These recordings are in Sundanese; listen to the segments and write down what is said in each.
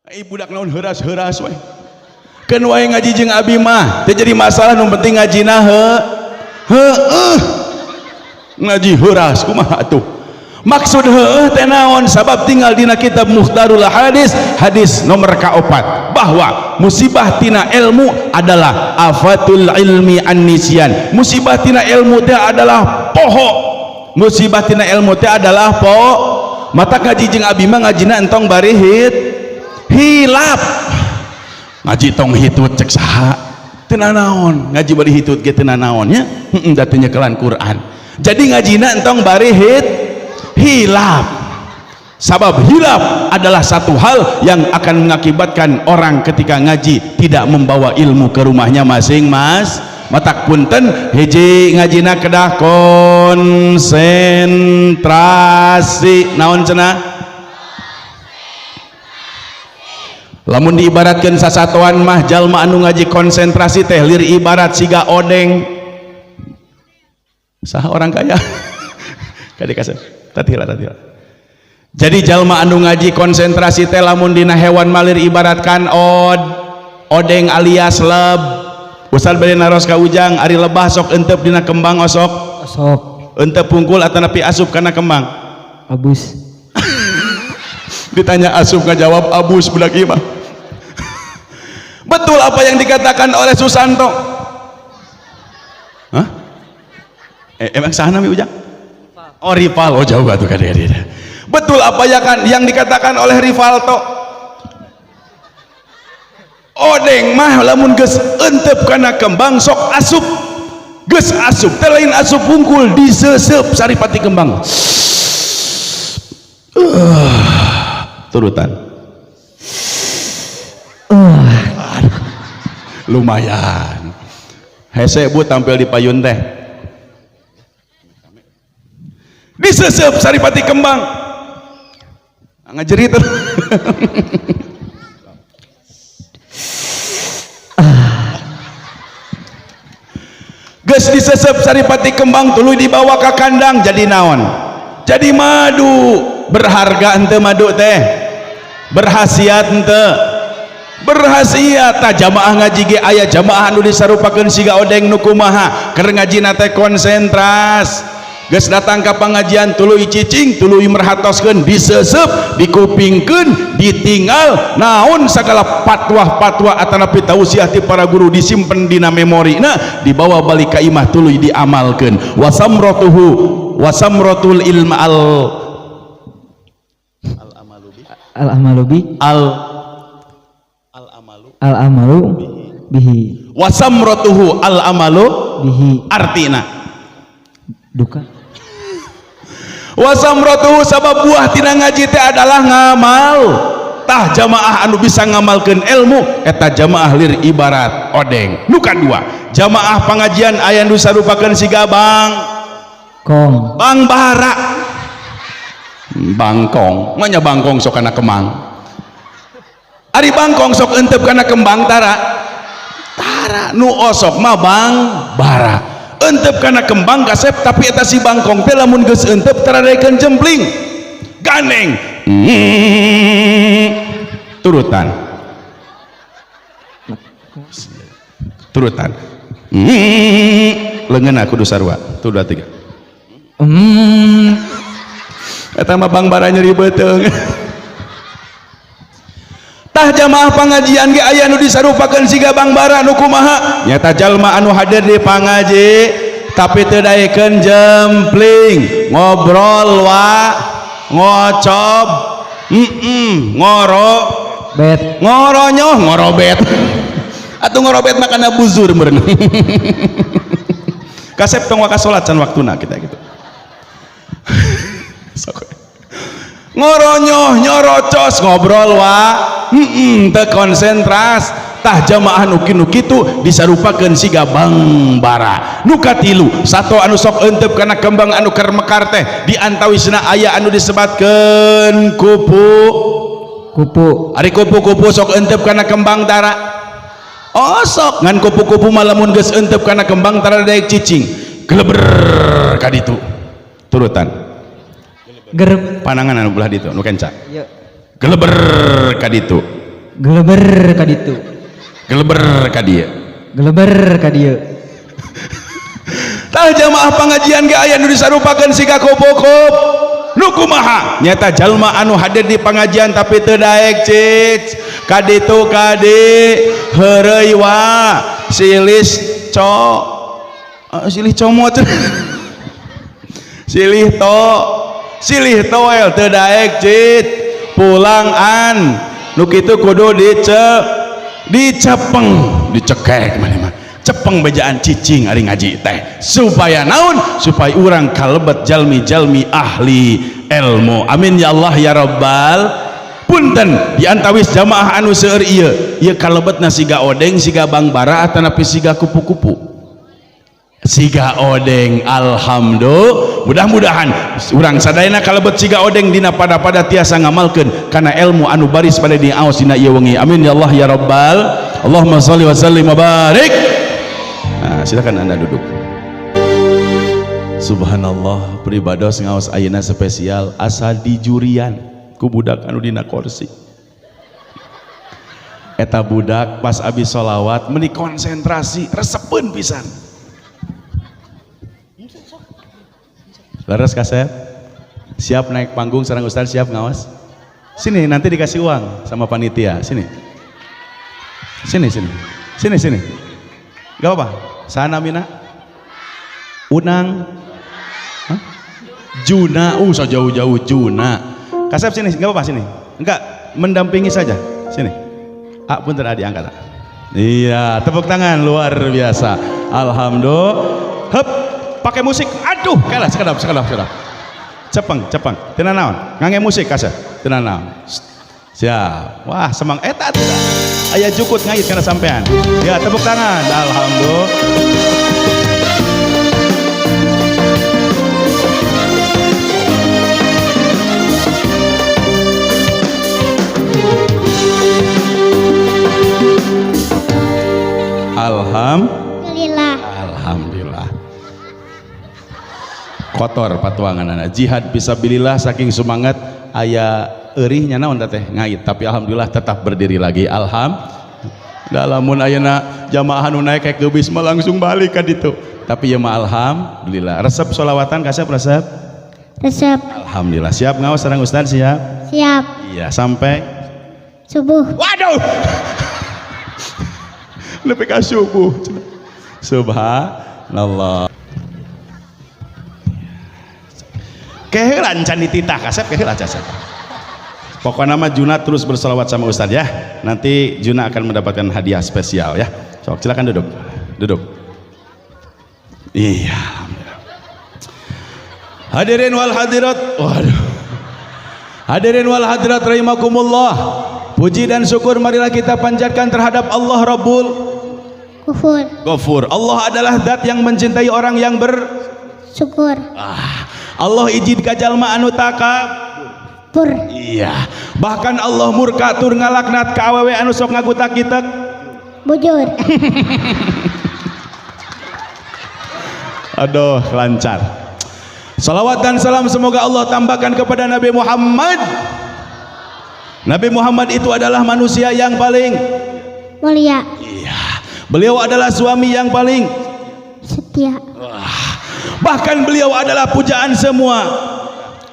Ai budak naon heuras-heuras we. Keun wae ngaji jeung abi mah teu jadi masalah, nu penting ngajina heueuh. Ngaji heuras kumaha atuh? Maksud heueuh teh naon? Sabab tinggal dina kitab Mukhtarul Hadis, hadis nomor kaopat, bahwa musibah tina ilmu adalah afatul ilmi an-nisyan. Musibah tina ilmu teh adalah poho. Musibah tina ilmu teh adalah po. Mata ngaji jeung abi mah ngajina entong bari hit hilap. Ngaji tong hitut cek saha? Teu nanaon ngaji bari hitut ge teu nanaon nya. Heeh, da teu nyekelan Quran. Jadi ngajina entong bari hit hilap. Sabab hilap adalah satu hal yang akan mengakibatkan orang ketika ngaji tidak membawa ilmu ke rumahnya masing-masing. Matak punten, hiji, ngajina kedah konsentrasi. Naon cenah? Lamun diibaratkeun sasatoan mah, jalma anu ngaji konsentrasi teh lir ibarat siga odeng. Saha orang kaya? Kade kasep. Tatila tatila. Jadi jalma anu ngaji konsentrasi teh lamun dina hewan malir ibaratkan odeng alias leb. Ustaz bade naros ka Ujang, ari lebah sok entep dina kembang osok? Osok. Entep pungkul atanapi asup kana kembang? Abus. Ditanya asup ngajawab abus, budak ieu mah. Betul apa yang dikatakan oleh Susanto? Hah? Emang saha nami Ujang? Oh, Rival. Oh, jauh atuh ka dieu. Betul apa ya kan yang dikatakan oleh Rivalto? Odeng mah lamun geus entep kana kembang sok asup. Geus asup teh lain asup pungkul, diseseup saripati kembang. Turutan. Lumayan. Hese bu tampil di payun teh. Diseseup saripati kembang. Ngajerit. Geus disesep saripati kembang tuluy dibawa ka kandang jadi naon? Jadi madu. Berharga henteu madu teh? Berhasiat henteu? Berhasiat. Tah jamaah ngaji ge aya jamaah anu disarupakeun siga odeng nu kumaha? Keur ngajina teh konsentras. Geus datang ka pangajian tuluy cicing, tuluy merhatoskeun, disesep, dikupingkeun, ditinggal naon sagala fatwa-fatwa atanapi tausiah ti para guru disimpen dina memori. Nah, dibawa balik ka imah tuluy diamalkeun. Wasamratuhu wasamratul ilma al al amalu bi al al amalu al amalu bihi. Wasamratuhu al amalu bihi artina duka. Wasamratuhu sabab buah tina ngaji teh adalah ngamal. Tah jamaah anu bisa ngamalkeun ilmu eta jamaah lir ibarat odeng. Nu kadua, jamaah pangajian aya nu sarupakeun siga bang kong, bang bara, bangkong. Manya bangkong sok kana kemang. Ari bangkong sok entep kana kembang tara tara. Nu osok mah bang bara entep kana kembang kasep, tapi eta si bangkong teh lamun geus entep taradekeun jempling ganeng. Turutan turutan. Leungeun kudu sarua. 1 2 3. Eta mah bang bara nyeri beuteung. Tah jamaah pangajian ge aya nu disarupakeun siga bang bara nu kumaha? Nyata jalma anu hadir di pangaji tapi teu daekeun jempling, ngobrol wa, ngocob, ngoro bet, ngoronyoh, ngorobet. Atuh ngorobet mah kana buzur meureun. Kasep tong waka salat can waktuna kita gitu. Ngoronyoh, nyorocos, ngobrol wa, teu konsentras. Tah jamaah nu kitu disarupakeun siga bang bara. Nu katilu, sato anu sok entep kana kembang anu keur mekar teh di antawisna aya anu disebatkeun kupu. Kupu. Ari kupu-kupu sok entep kana kembang tara? Osok. Ngan kupu-kupu mah lamun geus entep kana kembang tara daek cicing. Geleber ka ditu. Turutan. Gerep. Panangan anu belah ditu nu kenca. Ieu. Geleber ka ditu. Geleber ka ditu. Geleber ka dieu. Geleber ka dieu. Tah jamaah pengajian ge aya nu disarupakeun siga kupu-kupu. Nu kumaha? Nyata jalma anu hadir di pengajian tapi teu daek cic. Ka ditu ka di heureuy wa silis co silih comot. Silih to silih toel teu daek cit pulang an nu kitu kudu dicepeng dicekek maneh mah cepeng bejaan cicing ari ngaji teh supaya naon supaya urang kalebet jalmi-jalmi ahli ilmu. Amin ya Allah ya rabbal. Punten diantawis jamaah anu seueur ieu ieu kalebetna siga odeng siga bangbara atanapi siga kupu-kupu siga odeng. Alhamdulillah, mudah-mudahan urang sadayana kalebet siga odeng dina pada-pada tiasa ngamalkeun kana ilmu anu baris pada diaos dina ieu wengi. Amin ya Allah ya rabbal. Allahumma sholli wa sallim wa barik. Nah, silakan Anda duduk. Subhanallah, pribados ngaos ayeuna spesial asa dijurian ku budak anu dina kursi. Eta budak pas abis sholawat meuni konsentrasi resepeun pisan. Leres kasep? Siap naik panggung sareng ustaz, siap ngawas? Sini nanti dikasih uang sama panitia. Sini. Sini sini. Sini sini. Gak apa-apa. Sana Mina. Unang. Hah? Juna, so jauh-jauh Juna. Kasep sini, gak apa-apa sini. Enggak, mendampingi saja. Sini. Ah, punten adi angkat. Iya, tepuk tangan luar biasa. Alhamdulillah. Hup. Pakai musik, aduh, kalah, sekedap. Cepeng, tenang naon, ngangge musik kasih, tenang naon. Siap, wah semang, eta tidak, ayah jukut ngait karena sampean. Ya, tepuk tangan, alhamdulillah. Alhamdulillah. Alhamdulillah. Kotor patuangan anak jihad fisabilillah saking semangat aya eurihnya naon teh ngait tapi alhamdulillah tetap berdiri lagi. Alhamdulillah lamun ayeuna jamaah anu naik kayak geubis mah langsung balik ka ditu tapi ieu mah alhamdulillah. Resep sholawatan kasep resep? Resep. Alhamdulillah. Siap ngaos sareng ustaz? Siap? Siap. Iya, sampai subuh. Waduh. Nepi ka subuh. Subhanallah. Kehelan can dititah kasep kehelan kasep. Pokoknya nama Juna terus bersolawat sama Ustadz ya. Nanti Juna akan mendapatkan hadiah spesial ya. Sok silakan duduk. Duduk. Iya. Hadirin wal hadirat. Waduh. Hadirin wal hadirat rahimakumullah. Puji dan syukur marilah kita panjatkan terhadap Allah Rabbul Ghafur. Ghafur. Allah adalah zat yang mencintai orang yang bersyukur. Ah. Allah izin ka jalma anu takabur. Iya. Bahkan Allah murka tur ngalaknat ka awewe anu sok ngagutak kitek. Bujur. Aduh, lancar. Salawat dan salam semoga Allah tambahkan kepada Nabi Muhammad. Nabi Muhammad itu adalah manusia yang paling mulia. Iya. Beliau adalah suami yang paling setia. Wah. Bahkan beliau adalah pujaan semua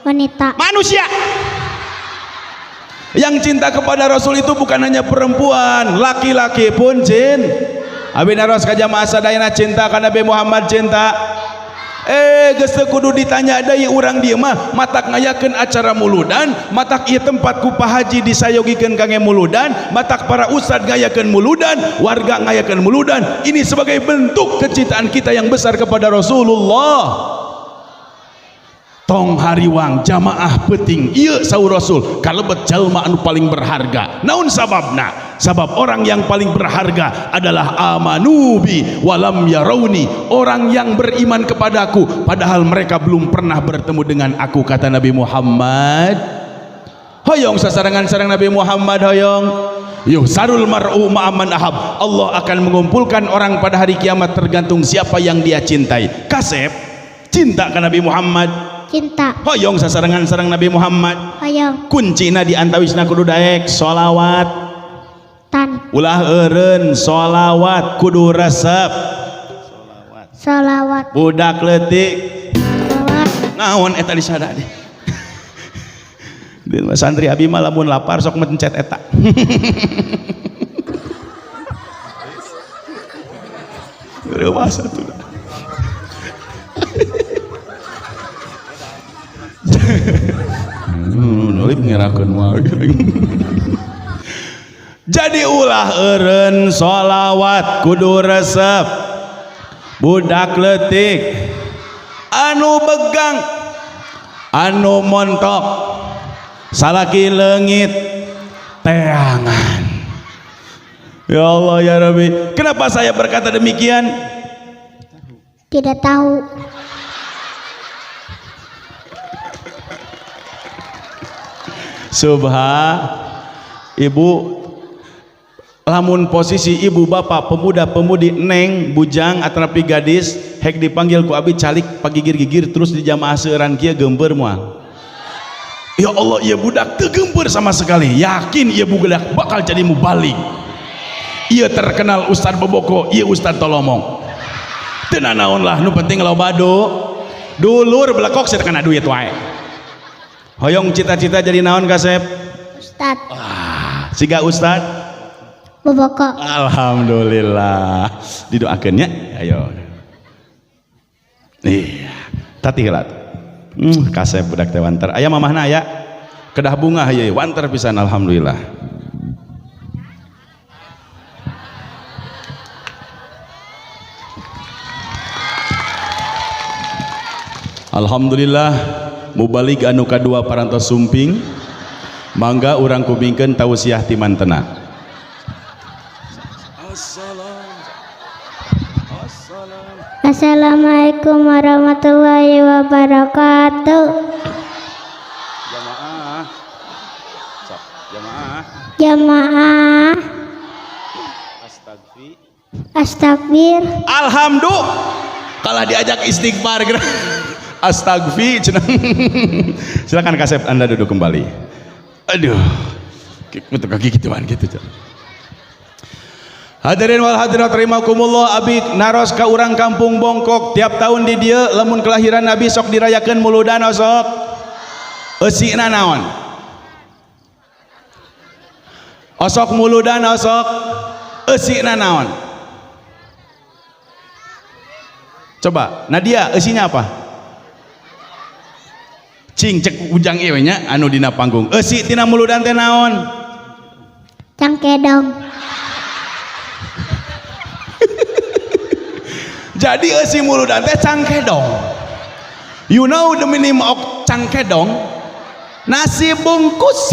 wanita manusia. Yang cinta kepada Rasul itu bukan hanya perempuan, laki-laki pun cinta. Abi naros ka jamaah sadayana cinta ka Nabi Muhammad cinta. Geus teu kudu ditanya deui urang dieu mah matak ngayakeun acara muludan, matak ieu tempat ku Pak Haji disayogikeun kangge muludan, matak para ustad ngayakeun muludan, warga ngayakeun muludan. Ini sebagai bentuk kecintaan kita yang besar kepada Rasulullah. Tong hariwang jamaah peuting ieu saur Rasul kalebet jalma anu paling berharga. Naon sababna? Sabab orang yang paling berharga adalah amanubi walam yarawni, orang yang beriman kepadaku padahal mereka belum pernah bertemu dengan aku, kata Nabi Muhammad. Hoyong sasarengan sareng Nabi Muhammad hoyong. Yuhsarul mar'u ma'aman ahab. Allah akan mengumpulkan orang pada hari kiamat tergantung siapa yang dia cintai. Kasep cinta ke Nabi Muhammad. Cinta. Hoyong sasarengan sareng Nabi Muhammad. Hoyong. Kuncina di antawisna kudu daek sholawat. Tan. Ulah eureun sholawat kudu resep. Sholawat. Budak leutik. Sholawat. Naon eta disada deh. Santri abi mah lamun lapar sok mencet eta. Reuas atuh. Nulip ngerakeun wae. Jadi ulah eureun sholawat kudu resep. Budak leutik anu begang anu montok salaki leungit teangan. Ya Allah ya Rabbi, kenapa saya berkata demikian? Tidak tahu. Subha, ibu lamun posisi ibu bapak pemuda pemudi neng bujang atrapi gadis hek dipanggil ku abi calik pagigir-gigir terus di jamaah seueuran kieu geumpeur moal. Ya Allah, ieu budak teu geumpeur sama sekali, yakin ieu budak bakal jadi mubalig. Ieu terkenal Ustad Boboko, ieu Ustad Tolomong. Teu nanaon lah, nu penting loba dulur belekok sia kana duit wae. Hoyong cita-cita jadi naon kasep? Ustad. Ah, siga Ustad Boboko. Alhamdulillah. Didoakeun nya. Ayo. Iya, tati heula. Kasep budak teh wanter. Aya mamahna aya. Kedah bunga ieu wanter pisan alhamdulillah. Alhamdulillah mubalig anu kadua parantos sumping. Mangga urang kupingkeun tausiah ti mantena. Assalamualaikum warahmatullahi wabarakatuh. Jamaah. Jamaah. Jamaah. Astagfir. Astagfir. Alhamdulillah. Kalau diajak istighfar astagfir. Silakan kasep Anda duduk kembali. Aduh. Untuk kaki gituan gitu. Hadirin wal hadirat rahimakumullah, abi naros ka urang kampung Bongkok tiap tahun di dieu lamun kelahiran Nabi sok dirayakeun muludan osok. Eusina naon? Osok muludan osok eusina naon? Coba Nadia eusinya apa? Cing cek ujang ieu nya anu dina panggung. Eusi tina muludan teh naon? Cangkedong. Jadi eusi muludan teh cangkedong. You know the meaning of cangkedong? Nasi bungkus.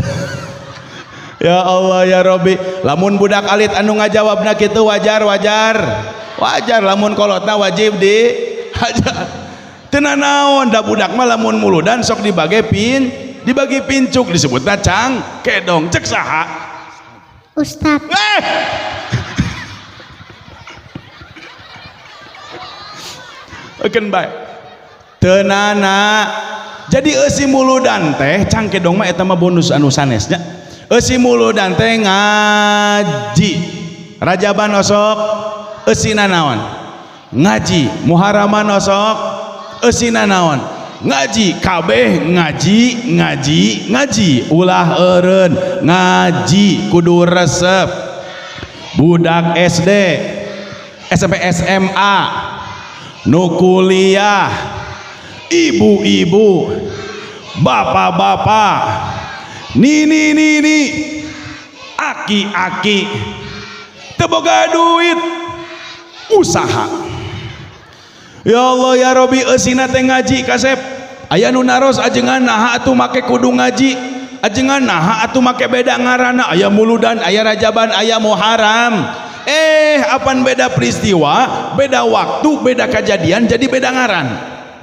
Ya Allah ya Rabbi, lamun budak alit anu ngajawabna kitu wajar wajar. Wajar lamun kolotna wajib di hajar. Teu nanaon da budak mah lamun muludan sok dibagi pin, dibagi pincuk disebutna cangkedong. Cek saha? Ustad. Ekeun bae. Tenana. Jadi eusi muludan teh cangkedong mah eta mah bonus anu sanesnya. Eusi muludan teh ngaji. Rajaban osok eusina naon? Ngaji. Muharaman osok eusina naon? Ngaji. Kabeh ngaji, ngaji, ngaji. Ulah eureun ngaji kudu resep. Budak SD, SMP, SMA, nu kuliah, ibu-ibu, bapak-bapak, nini-nini, aki-aki, teu boga duit, usaha. Ya Allah ya Rabbi, eusina teh ngaji kasep. Aya nu naros ajengan naha atuh make kudu ngaji, ajengan naha atuh make beda ngaranna, aya muludan, aya rajaban, aya muharam. Apan beda peristiwa, beda waktu, beda kejadian, jadi beda ngaran.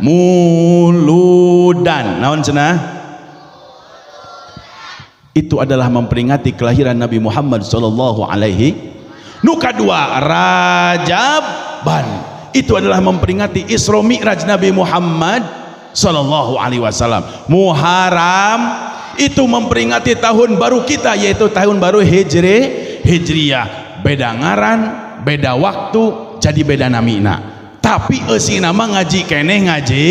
Muludan. Naon cenah? Itu adalah memperingati kelahiran Nabi Muhammad sallallahu alaihi. Nu kadua Rajaban. Itu adalah memperingati Isra Mi'raj Nabi Muhammad sallallahu alaihi wasallam. Muharram itu memperingati tahun baru kita, yaitu tahun baru Hijri. Hijriah. Beda ngaran, beda waktu, jadi beda namina. Tapi eusina mah ngaji keneh ngaji.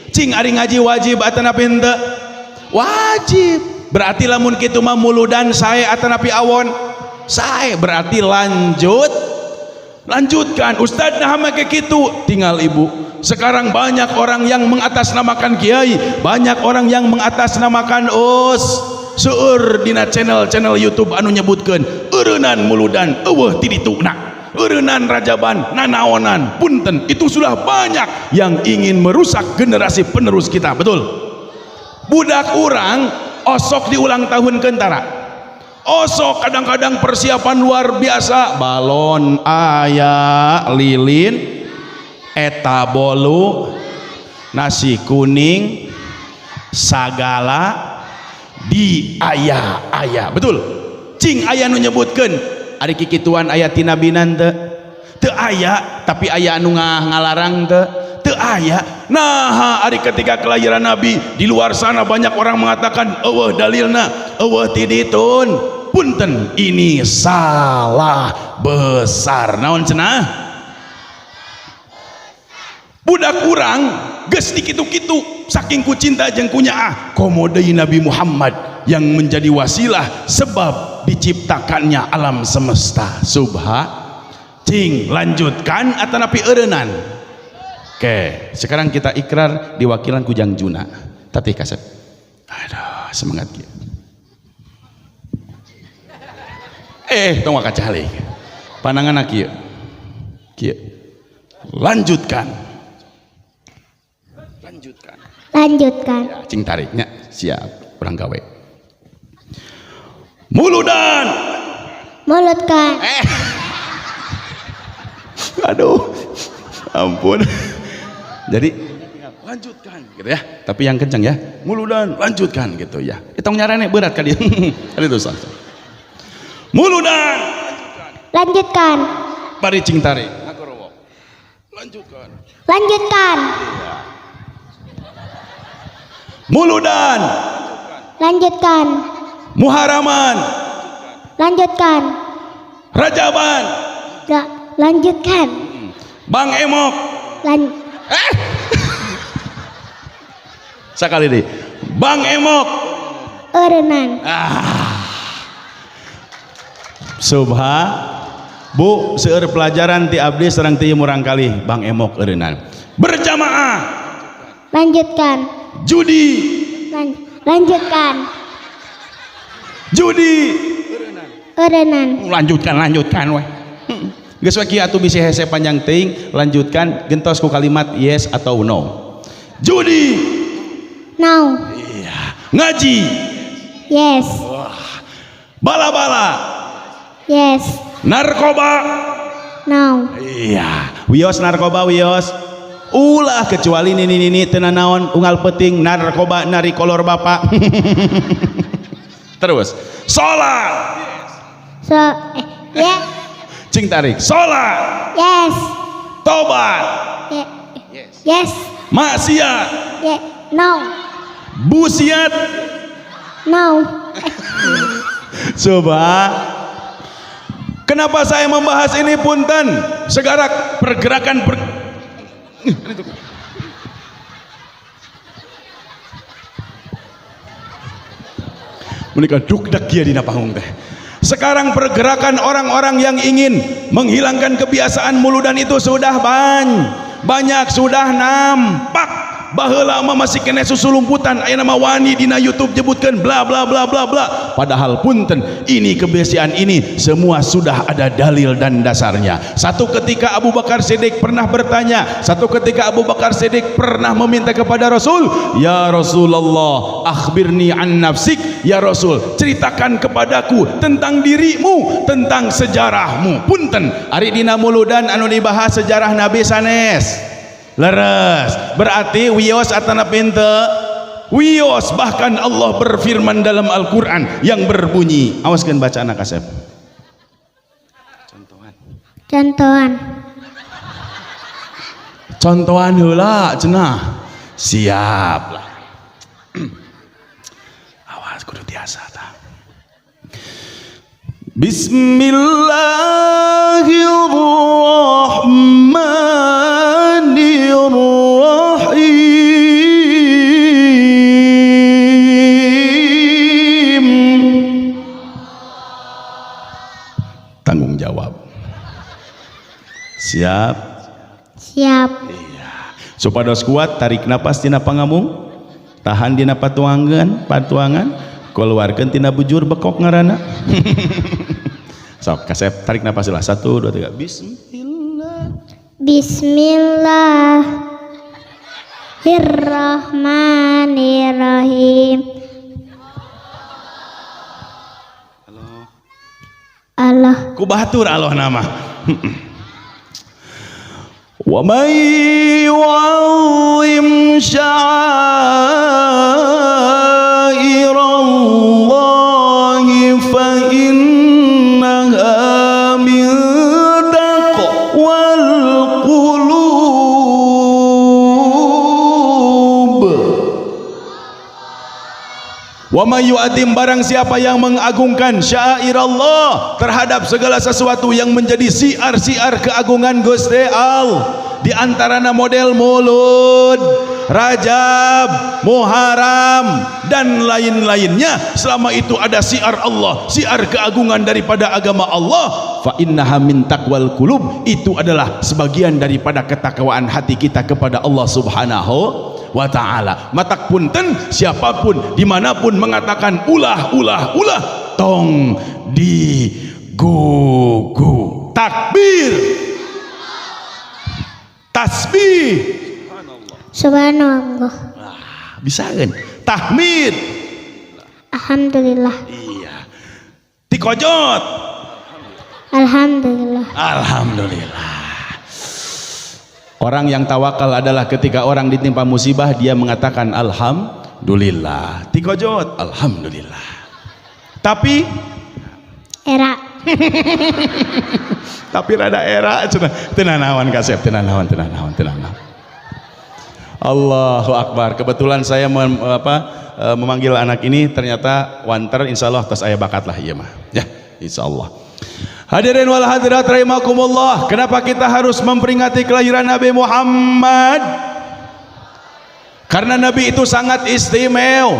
Cing ari ngaji wajib atanapi henteu? Wajib. Berarti lamun kitu mah muludan sae atanapi awon? Sae. Berarti lanjutkan. Ustad nah make kitu, tinggal ibu. Sekarang banyak orang yang mengatasnamakan kiai, banyak orang yang mengatasnamakan us. Seueur dina channel-channel YouTube anu nyebutkeun eureunnan muludan eueuh ti dituna, eureunnan rajaban nanaonan. Punten, itu sudah banyak yang ingin merusak generasi penerus kita, betul? Budak urang osok diulang tahun kentara, osok kadang-kadang persiapan luar biasa, balon aya, lilin eta, bolu, nasi kuning, sagala di aya-aya, betul? Cing aya nu nyebutkeun ari kikituan aya ti nabinan teu? Teu aya. Tapi aya anu ngalarang teu? Teu aya. Nah, ari ketika kelahiran nabi di luar sana banyak orang mengatakan eueuh dalilna, eueuh ti ditun. Punten, ini salah besar. Naon cenah? Budak urang geus dikitu-kitu saking ku cinta jeung ku nyaah, komo deui Nabi Muhammad yang menjadi wasilah sebab diciptakannya alam semesta. Subha, cing lanjutkan atanapi eureunnan? Oke, sekarang kita ikrar diwakilan ku Jang Juna. Tatih kasep. Aduh, semangat kieu. Tong kacalik. Pananganna kieu. Kieu. Lanjutkan. Lanjutkan. Lanjutkan. Ya, cing tariknya siap urang gawe. Muludan. Mulutkan. Aduh. Ampun. Jadi lanjutkan gitu ya, tapi yang kencang ya. Muludan, lanjutkan gitu ya. Itong nyarane berat ka dieu. Kali itu sah. Muludan. Lanjutkan. Bari cing tarik. Lanjutkan. Lanjutkan. Ya. Muludan. Lanjutkan. Muharaman. Lanjutkan. Rajaban. Lanjutkan. Bang Emok. Sekali deh. Bang Emok. Eureunnan. Subha. Bu, seueur pelajaran ti abdi sareng ti murang kali Bang Emok eureunnan. Berjamaah. Lanjutkan. Judi. Lanjutkan. Judi. Eureunnan. Lanjutkan, lanjutkan weh. Geus we kieu atuh bisi hese panjang teuing, lanjutkan gentos ku kalimat yes atau no. Judi. No. Iya. Ngaji. Yes. Wah. Bala-bala. Yes. Narkoba. No. Iya. Wios narkoba wios. Ulah kecuali nini nini teu nanaon unggal peuting narkoba nari kolor bapak. Terus salat. So, yes. Cing tarik. Salat. Yes. Tobat. Yes. Yes. Maksiat. No. Busiat. No. Coba. Kenapa saya membahas ini punten? Segara pergerakan menikah dukdak dia dina panggung teh. Sekarang pergerakan orang-orang yang ingin menghilangkan kebiasaan muludan itu sudah banyak, sudah nampak. Baheula mah masih kena susu lumputan, aya nama wani dina YouTube nyebutkeun bla bla bla bla bla. Padahal punten, ini kebiasaan ini semua sudah ada dalil dan dasarnya. Satu ketika Abu Bakar Siddiq pernah bertanya, satu ketika Abu Bakar Siddiq pernah meminta kepada Rasul, ya Rasulullah, akhbirni an nafsik, ya Rasul, ceritakan kepadaku tentang dirimu, tentang sejarahmu. Punten, ari dina muludan anu dibahas sejarah Nabi sanes. Leres, berarti wios atana pinte wios. Bahkan Allah berfirman dalam Al-Quran yang berbunyi, awaskan baca anak kasep. Contohan. Contohan. Contohan heula cenah. Siap lah. Awas kudu tiasa tah. Bismillahirrahmanirrahim. Tanggung jawab. Siap? Siap. Iya. Supados kuat, tarik napas tina pangamung, tahan dina patuangan, patuangan, keluarkan tina bujur bekok ngaranna. Sok kasep tarik napas lah. 1 2 3. Bismillah. Bismillahirrahmanirrahim. Halo. Allah. Ku batur Allah nama. Wa may yu'azzim sya'airallahi fa innaha min taqwal qulub. Wa may yu'azzim, barang siapa yang mengagungkan syairallah terhadap segala sesuatu yang menjadi siar-siar keagungan Gusti Allah, di antarana model Mulud, Rajab, Muharram dan lain-lainnya, selama itu ada siar Allah, siar keagungan daripada agama Allah, fa innaha min taqwal qulub, itu adalah sebagian daripada ketakwaan hati kita kepada Allah Subhanahu wa ta'ala. Matak punten, siapapun dimanapun mengatakan ulah ulah ulah, tong digugu. Takbir, tasbih, subhanallah. Bisa kan? Tahmid, alhamdulillah. Iya. Tikojot, alhamdulillah. Alhamdulillah. Orang yang tawakal adalah ketika orang ditimpa musibah dia mengatakan alhamdulillah. Tikojot, alhamdulillah. Tapi era. Tapi rada era cenah. Tenanawan kasep, tenanawan, tenanawan, tenanawan. Allahu Akbar. Kebetulan saya memanggil anak ini, ternyata wanter, insyaallah tos aya bakat lah ieu mah. Ya, insyaallah. Hadirin wal hadirat rahimakumullah. Kenapa kita harus memperingati kelahiran Nabi Muhammad? Karena Nabi itu sangat istimewa.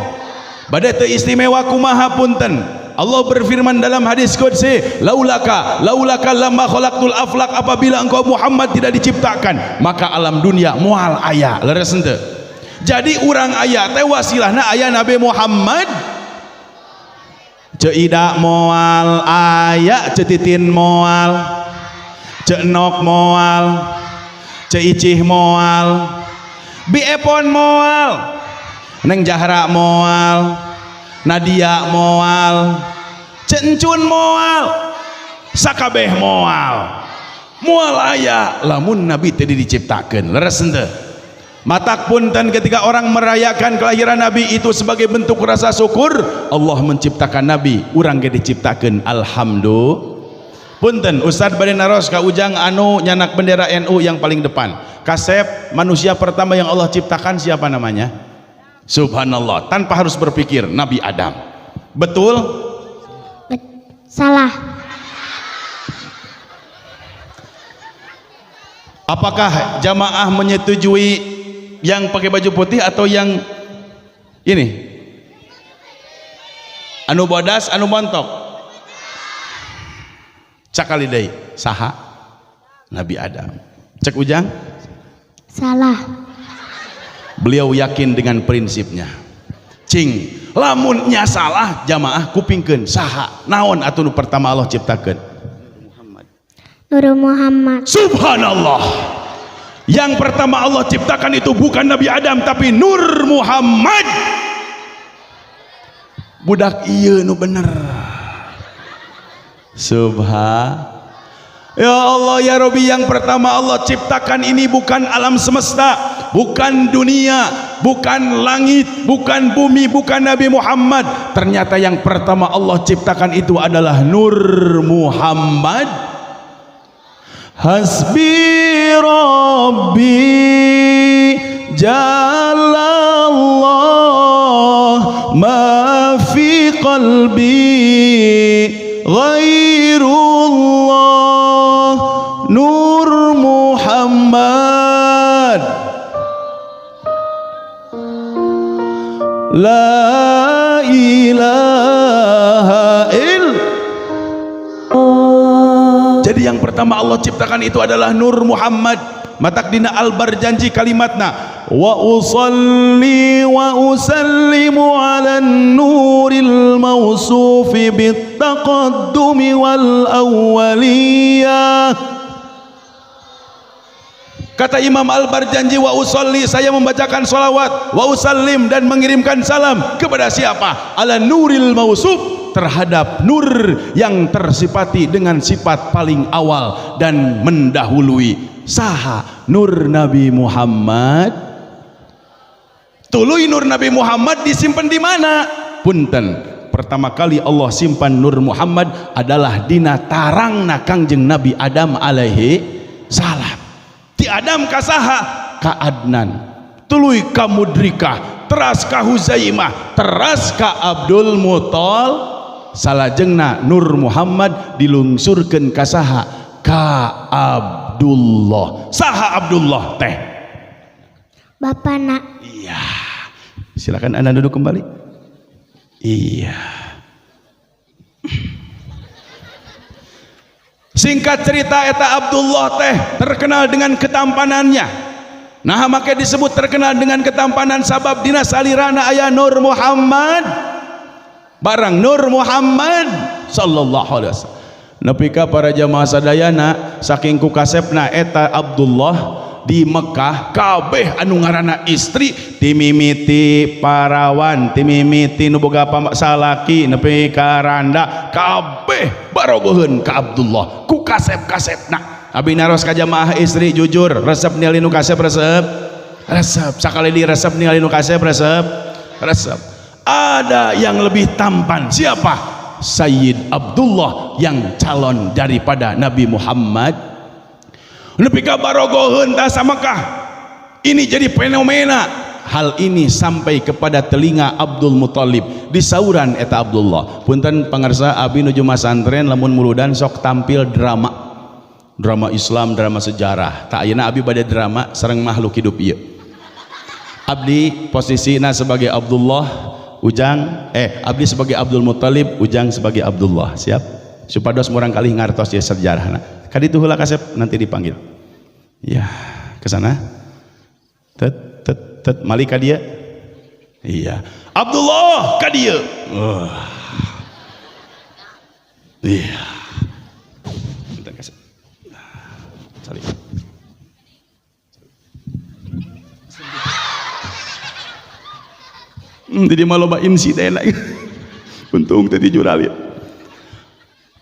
Bade teu istimewa kumaha punten. Allah berfirman dalam hadis qudsi, laulaka laulaka lamma khalaqtul aflaq, apabila engkau Muhammad tidak diciptakan, maka alam dunia moal aya. Leres henteu? Jadi urang aya teh wasilahna aya Nabi Muhammad. Ceu Ida moal aya, Ceu Titin moal, Ceu Enok moal, Ceu Icih moal, Bi Epon moal, Neng Jahra moal, Nadia moal, Ceu Encun moal, sakabeh moal. Moal aya lamun Nabi tadi diciptakeun. Leres henteu? Matak punten, ketika orang merayakan kelahiran Nabi itu sebagai bentuk rasa syukur, Allah menciptakan Nabi, urang ge diciptakeun, alhamdulillah. Punten, Ustaz bade naros ka Ujang anu nyanak bendera NU yang paling depan. Kasep, manusia pertama yang Allah ciptakan siapa namanya? Subhanallah, tanpa harus berpikir, Nabi Adam. Betul? Salah. Apakah jamaah menyetujui yang pakai baju putih atau yang ini? Anu bodas, anu montok. Cakali deui, saha? Nabi Adam. Cek Ujang? Salah. Beliau yakin dengan prinsipnya. Cing, lamunnya salah jamaah kupingkeun saha? Naon atuh nu pertama Allah ciptakeun? Nur Muhammad. Subhanallah. Yang pertama Allah ciptakan itu bukan Nabi Adam tapi Nur Muhammad. Budak ieu nu bener. Subhan. Ya Allah ya Rabbi, yang pertama Allah ciptakan ini bukan alam semesta, bukan dunia, bukan langit, bukan bumi, bukan Nabi Muhammad. Ternyata yang pertama Allah ciptakan itu adalah Nur Muhammad. Hasbi Rabbi Jalallah ma fi qalbi ghairullah. La ilaha illallah. Jadi yang pertama Allah ciptakan itu adalah Nur Muhammad. Matak dina Al-Barjanji kalimatna wa usalli wa usallimu ala nuril mausufi bittaqaddumi wal awwaliyah. Kata Imam Al-Barjanji, wa usalli, saya membacakan sholawat, wa usallim, dan mengirimkan salam kepada siapa? Ala nuril mausuf, terhadap nur yang tersifati dengan sifat paling awal dan mendahului. Saha? Nur Nabi Muhammad. Tuluy nur Nabi Muhammad disimpan di mana? Punten, pertama kali Allah simpan Nur Muhammad adalah dina tarangna Kangjeng Nabi Adam alaihi salam. Ti Adam ka saha? Ka Adnan, tuluy ka Mudrikah, teras ka Huzaimah, teras ka Abdul Muttal, salajengna Nur Muhammad dilungsurkeun ka saha? Ka Abdullah. Saha Abdullah teh? Bapana. Iya. Silakan Anda duduk kembali. Iya. Singkat cerita, eta Abdullah teh terkenal dengan ketampanannya. Nah, make disebut terkenal dengan ketampanan sabab dina salirana aya Nur Muhammad. Barang Nur Muhammad sallallahu alaihi wasallam. Nepi ka para jamaah sadayana saking ku kasepna eta Abdullah di Mekah kabeh anu ngaranna istri timimiti parawan, timimiti nu boga salaki nepi ka randa, kabeh barogoheun ka Abdullah ku kasep-kasepna. Abi naros ka jamaah istri jujur, resep ningali nu kasep, resep resep sakali di resep ningali nu kasep, resep resep. Ada yang lebih tampan, siapa? Sayyid Abdullah yang calon daripada Nabi Muhammad. Nepi ka barogoheun tah sa Mekah. Ini jadi fenomena. Hal ini sampai kepada telinga Abdul Muthalib. Disauran eta Abdullah. Punten pangarsa, abi nuju masantren lamun muludan sok tampil drama. Drama Islam, drama sejarah. Tak ayeuna abi bade drama sareng makhluk hidup ieu. Abdi posisina sebagai Abdullah, Ujang, abdi sebagai Abdul Muthalib, Ujang sebagai Abdullah. Siap? Supados murang kali ngartos ya sejarahna. Kaditu heula kasep, nanti dipanggil. Ya, ke sana. Tet tet tet mali ka dia. Iya. Abdullah ka dieu. Iya. Bentar kasep. Salim. Jadi malu loba insiden lagi. Untung tadi juralit.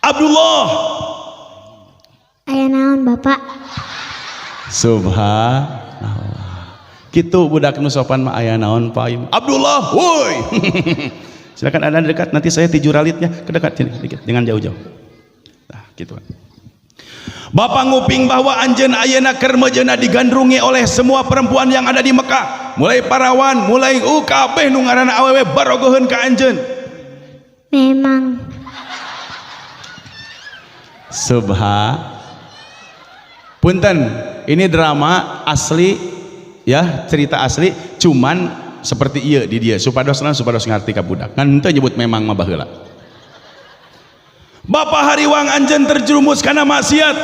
Abdullah. Aya naon Bapak? Subhanallah. Kitu budak nu sopan mah, aya naon Pak? Abdullah, woi. Silakan Anda dekat, nanti saya ti juralitnya ke dekat sini dikit, jangan jauh-jauh. Nah, gitu. Bapak nguping bahwa anjeun ayeuna keur meujeuhna digandrungi oleh semua perempuan yang ada di Mekah, mulai parawan, mulai kabeh nu ngaranna awewe barogoheun ka anjeun. Memang. Subha. Punten, ini drama asli ya, cerita asli, cuman seperti iya di dia supados lan supados ngarti ka budak. Ngan henteu nyebut memang mah baheula. Bapak hariwang anjeun terjerumus kana maksiat.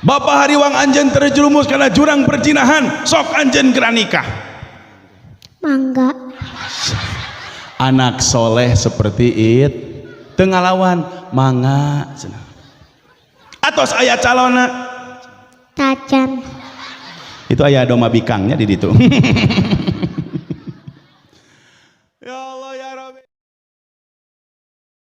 Bapak hariwang anjeun terjerumus kana jurang perzinahan, sok anjeun geura nikah. Mangga. Anak soleh seperti it teu ngalawan, mangga cenah. Atos aya calonna. Tacan. Itu aya doma bikangnya di ditu.